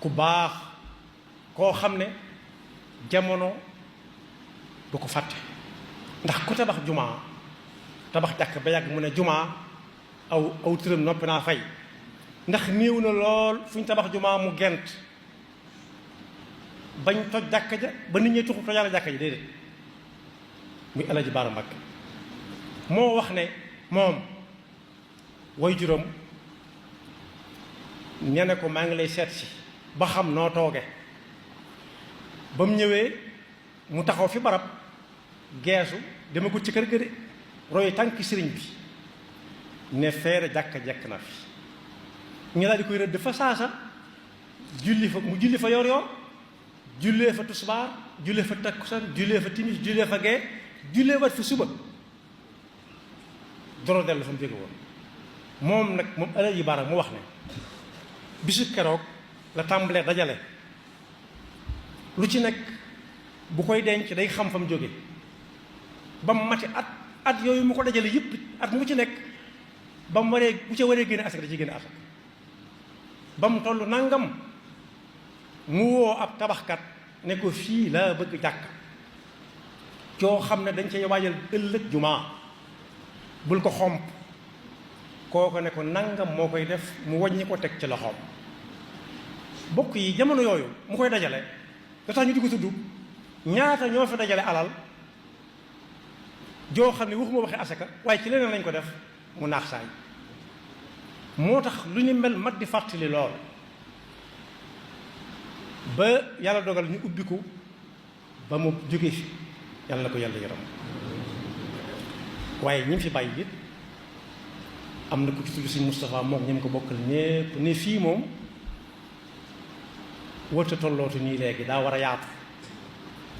ku baax koo xam ne jamono du ko fàtte ndax ku tabax jumaa tabax jàkk ba yàgg mu ne jumaa aw tëram noppi naa fay ndax néew na lool fu ñu tabax jumaa mu gent bañ toj jàkk ja ba nit ñi tuxu tojaale jàkk ji déedéet muy Alaaji Baara Mbàkke moo wax ne moom way juróom ñe ne ko maa ngi lay seet si ba xam noo tooge ba mu ñëwee mu taxaw fi barab geesu dama ko ci kër ga de roy tànki sëriñ bi ne feere jàkka jekk na fi ñu daal di koy rëdd fa saasa julli fa mu julli fa yor yor jullee fa tusbaar jullee fa takkusaan jullee fa timis jullee fa gee jullee wat fi suba doro dellu fa mu jóge woon moom nag moom Alaaji Baara mu wax ne bisu keroog la tàmbalee dajale lu ci nekk bu koy denc day xam fa mu jóge ba mu mati at yooyu mu ko dajale yëpp at mu ci nekk ba mu waree bu ca waree génne asaka da ci génne asaka ba mu toll nangam mu woo ab tabaxkat ne ko fii laa bëgg jàkk coo xam ne dañ cay waajal ëllëg jumaa bul ko xomp kooko ne ko nangam moo koy def mu wàññi ko teg ci loxoom bokk yi jamono yooyu mu koy dajale da tax ñu di ko tudd ñaata ñoo fi dajale alal joo xam ne waxuma waxee asaka waaye ci leneen lañ ko def mu naax saay moo tax lu ñu mel mat di fàttali lool ba yàlla dogal ñu ubbiku ba mu jóge fi yàlla na ko yàlla yaram waaye ñi fi bàyyi it am na ku ci tudd si Moustapha moom ñi ko bokkal ñépp ne fii moom wërta tollootu nii léegi daa war a yaatu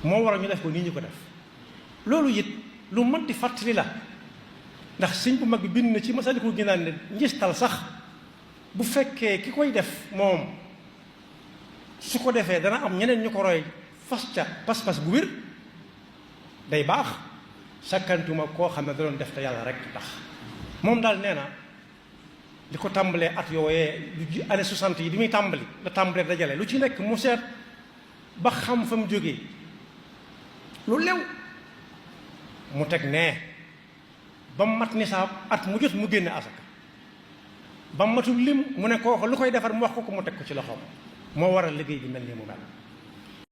moo war a ñu def ko nii ñu ko def loolu it lu mat di fàttali la ndax sëñ bu mag bi bind na ci Masaalikul Jinaan ne njistal sax bu fekkee ki koy def moom su ko defee dana am ñeneen ñu ko roy fas ca pas-pas bu wér day baax sakkantuma koo xam ne da doon def te yàlla rek tax moom daal nee na li ko tàmbalee at yooyee lu année 60 yi bi muy tàmbali la tàmbalee dajale lu ci nekk mu seet ba xam fa mu jógee lu lew mu teg nee ba mu mat nisaab at mu jot mu génne asaka ba mu matul lim mu ne kooku lu koy defar mu wax ko mu teg ko ci loxoom moo waral liggéey bi mel nii mu mel